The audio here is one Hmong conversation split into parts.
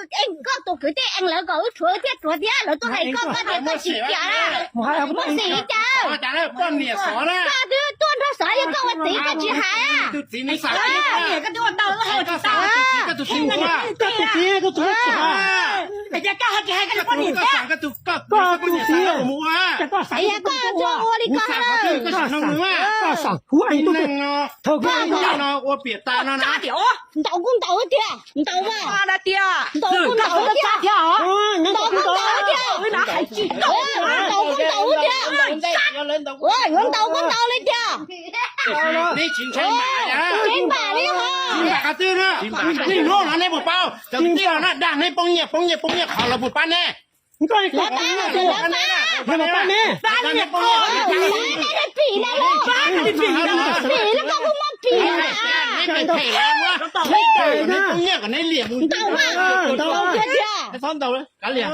Koj tus kwv tij eev lawv kom wb tshuav thiab tshuav thiab, lawv tuaj hais koj, koj tias koj tsis kam. Muaj xim li cas? Koj twb tuaj nrog xov, yog koj ua txiv koj tsis hais. Koj tus txiv, koj tus txiv, koj tus txiv, koj tus txiv, koj tus txiv, koj xav ua li koj, koj xav hu eej tuaj, thaum koj no ua piam tas no na. Ntaus kuj ntaus tiag, ntaus mas, ntaus kuj ntaus tiag, ntaus kuj ntaus tiag, ntaus kuj ntaus tiag, yuav ntaus kuj ntaus li tiag. Nej tsis ntshai npam, tsis npam li hos. Tsis npam qhov twg na, nej hnub no nej puas paub cov tij laug na dag nej poob nyiaj poob nyiaj poob nyiaj qhov lawv puas pab nej? Lawv pab, lawv pab nej, pab nej pim na, pim na, koj kuj muaj pim na. Ntaus mas, ntaus tiag tiag.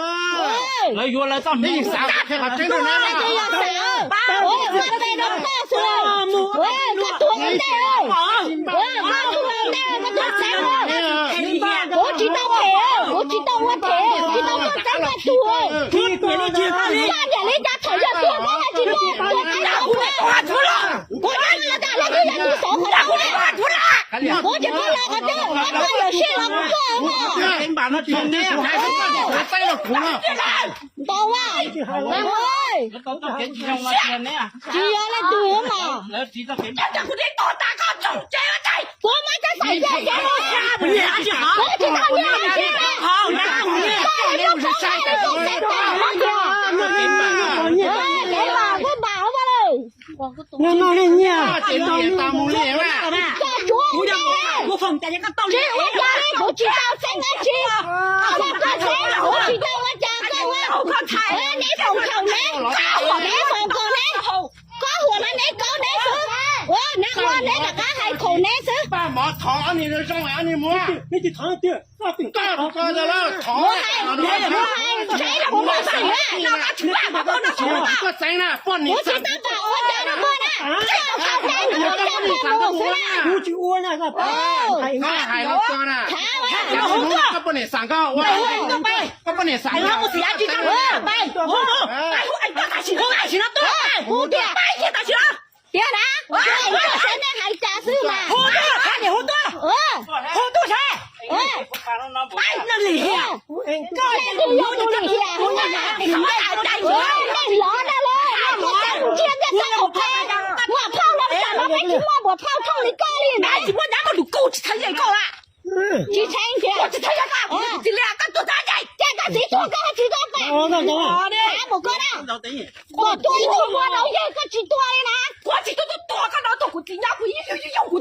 Lawv yuav lawv txoj hmoov, qhov tseeb rau na, ua pe rau koj xwb, koj tuag ua ntej, koj tuag ua ntej, koj tuag xeeb. Kuv tsis tau them, kuv tsis tau ua them, tsis tau tuaj txeeb koj tug. Koj niam li cas thaum yog tuag koj hais tsis tuaj, tuag txeeb koj tug. Kuv nyob los tas los kuj yog tus xov qhov tau na. Kuv tsis tuaj los qhov twg, koj tuaj yuam sij los kuv tuaj. Ntaus mas, tsis yog leej twg mas. Kuv muab cov xaim tiag tiag, kuv tsis tau nyiaj li, koj yuav tsum tau li tus xeeb tas hov tiag. Kev mas kuj npam ua lawm. Nws no li nyiaj, tsis ua cas li, kuv tsis tau xeeb dab tsi. Koj txhob xeeb, kuv tsis tau ua cas, koj ua, neb foom khaum neb, neb foom khaum neb, koj huam los neb kaub neb xwb, neb ua neb rov qab hais khaum neb xwb. Paj mov thov ob niag zoo zoo ob niag muab. Koj, koj, koj, thov, koj txeeb na, poj niam, kuv tsis tau pom ua cas rau koj na, koj txeeb kuv txeeb kuv xwb na. Kuv tsis ua na, koj hais no koj na, koj poj niam xav koj ua, koj poj niam xav koj. Tiag na, saib nej hais cas xwb mas. Hu tuaj, hu tuaj, hu tuaj saib. Nej lov na los, muaj phauj no, tsam no peb tsis muaj muam phauj thooj li koj li na. Tsis muaj dab muaj lus kuj tsis txheeb koj la. Tsis txheeb tiag, tsis txheeb koj, tsis li koj tuag txog ces koj txiv tuag koj txiv tuag pam. Mus koj na. Kuv tuag ib tug ua rau yawg koj tsis tuag li na. Kuv tsis tuag, tuag tuag koj no tuag kuv txiv nyob kuv ib yug kuv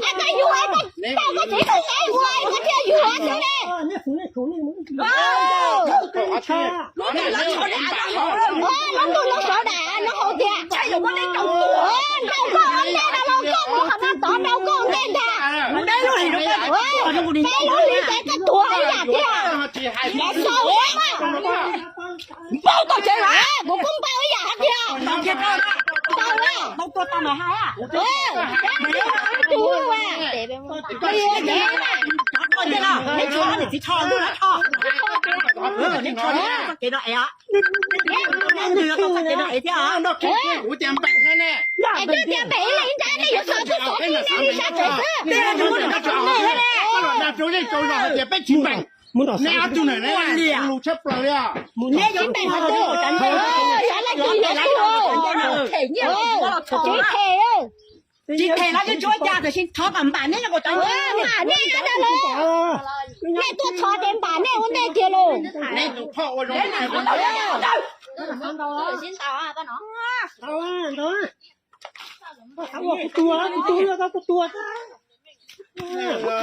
tau koj txiv tuag es ua koj thiaj yug xwb ne. Lub ntuj lub sov dam no hauv tias nrau koj ua ntej no los koj mus qhov no tod nrau koj ua ntej ntag. Peb lub hlis peb koj tuag ib yam tiag. Xaus, npau tau tsev lawm, kuv kuj npau ib yam hais tias. Npau na. Tus ua. Kuv tias npeem no ne. Es koj tias npeem ib leeg ntag, nej yuav xav twb xav li nej li sab tsev xwb. Dag rau zej rau zos hais tias peb tsis npeem. Nej ob tug na, lus tshaj plaws li os. Neb yuav npeem qhov twg? Xav leej twg yuav twg. Tsis them. Tsis them los yeej tsis ua cas, tab sis thov kom npam neb, npam neb no los. Nej tuaj thov ces npam neb ua ntej tiag lauj. Neb tus phauj ua zoo.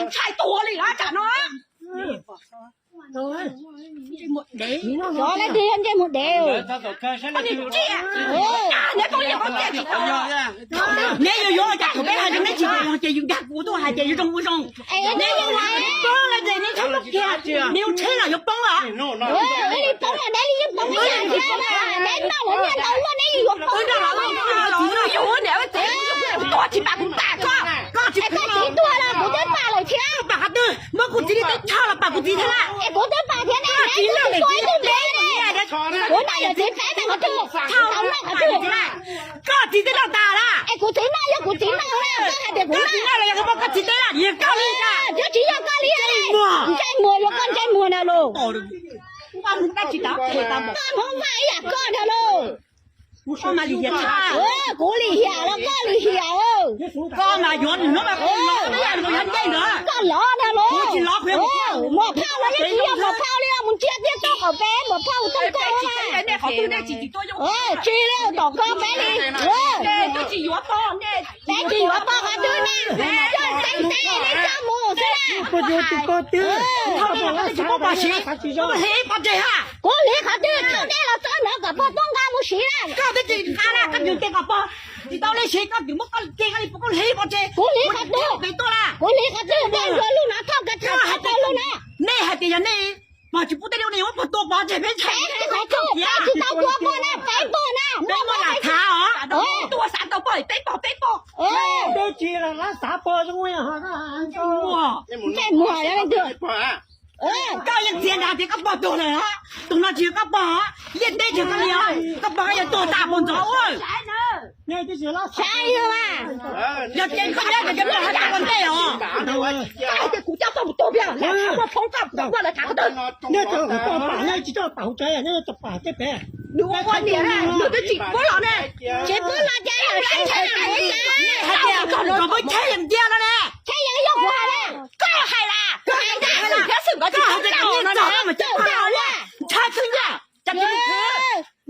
Ntshai tuag li lawm tsam no. Cov leej twg yog ntsej muag dev. Neb yuav yuav ua cas thaum peb hais rau neb tsis hais los ces yus dag kuv tuaj hais ces yus zoo ua zoo. Neb yuav ua, neb yuav tsheb los yuav poob los. Neb li poob los neb li yeej poob ib yam thiab na, neb noj lawv nyiaj ntau luaj neb li yuav poob. Yus ua niam ua txiv, tuag tsis pam kuv pam koj. Koj tsis, koj txiv tuag los kuv twb pam lawm thiab. Pam qhov twg? Muab kuv txiv li teb chaws los pam kuv txiv thiab na. Es kuv twb pam thiab ne. Kuv noj yog txiv peb mas qhov twg, tau noj qhov twg. Koj txiv twb noj tas na. Es kuv txiv noj yog kuv txiv noj na, koj hais tias kuv noj los yog koj txiv twb noj, yog koj li cas? Twb tsis yog koj li, ntsej muag yog koj ntsej muag na los. Koj hmoov vaj ib yam koj na los. Kuv lim hiam los koj lim hiam. Koj mas yuav nws no mas koj yuav ncej ntawd. Koj lov na los. Muam phauj los yeej tsis yog muam phauj li os, mus ntsia thiab txog qhov peb muam phauj txog koj. Tsis li tom koj peb li. Peb tsis yuav poj, peb tsis yuav poj qhov twg ne. Coj teeb teb nej coj mus xwb na. Kuv hliv qhov twg thauj dej los txog no kom pog tuaj nqa mus siv na. Koj twb tsis nqa na, koj yus tes kom pog tsis tau li siv, koj twb muab koj ke koj li puas koj hliv pov tseg. Kuv hliv qhov twg, kuv hliv qhov twg, nej luag lug no thauj kav tsij thauj pog lug na. Nej hais tias yog nej pog tsis pub tej nej muab pog tua pov tseg peb ntshai. Peb tsis tau tua pog na, peb pog na, peb muaj lam thav os. Tua xav tau pog, peb pog, peb pog. Peb tsis xav pog zoo. Ntsej muag yog leej twg? Koj yeej txiav nrad tias koj pog tuag lawm os, tus no tsis yog koj pog, yeej teb tsis koj li os, koj pog koj yuav tuag tas pog ntxov ua. Saib yog mas. Yog ces koj nyob ces pog hais tias ua ntej os. Koj hais tias kuv coj pog mus tua pog, lawv thab pog phoob koj mus tua pog lawv thab koj tawg. Nyob tau pam, nyob tsis tau pam hauv tsev, nyob tau pam tej pem. Nws ua niam na, nws twb tsis puab los ne. Tsis puab los ces yog saib tsheb na, hais tias kom peb tsheb yeem cia no ne. Tsheb yeem yog kuv hais na. Koj hais na, koj hais na, koj hais na, koj hais na, ntshai khwv nyiaj.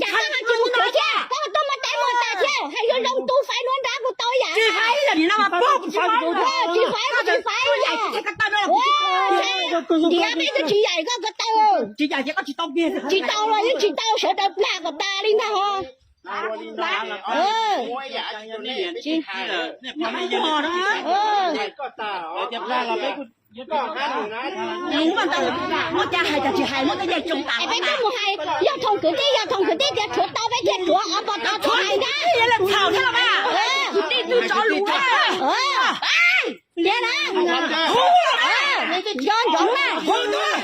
Cas koj tsis mus khwv thiab, koj tuaj muab teeb muag tas thiab, hais zoo zoo tu faiv duab nrab kuv tau yam. Tsis faiv, tsis faiv, tsis faiv, tsis faiv. Ntiav peb twb tsis yaim koj ko taw. Tsis yaim ces koj tsis tau kiag, tsis tau los yeej tsis tau, sawv daws plag kom tas li ntag ho. Muaj cas hais cas tsis hais, muab tej yam tsoo tas. Peb twb mus hais yog thoom kwv tij, yog thoom kwv tij tias rhuav tau peb thiaj rhuav, ob pog tau rhuav hais ntag. Txhaum thiab los mas. Kwv tij twb tso lus na. Tias na, hu los na, nco ntsoov na, hu tuaj.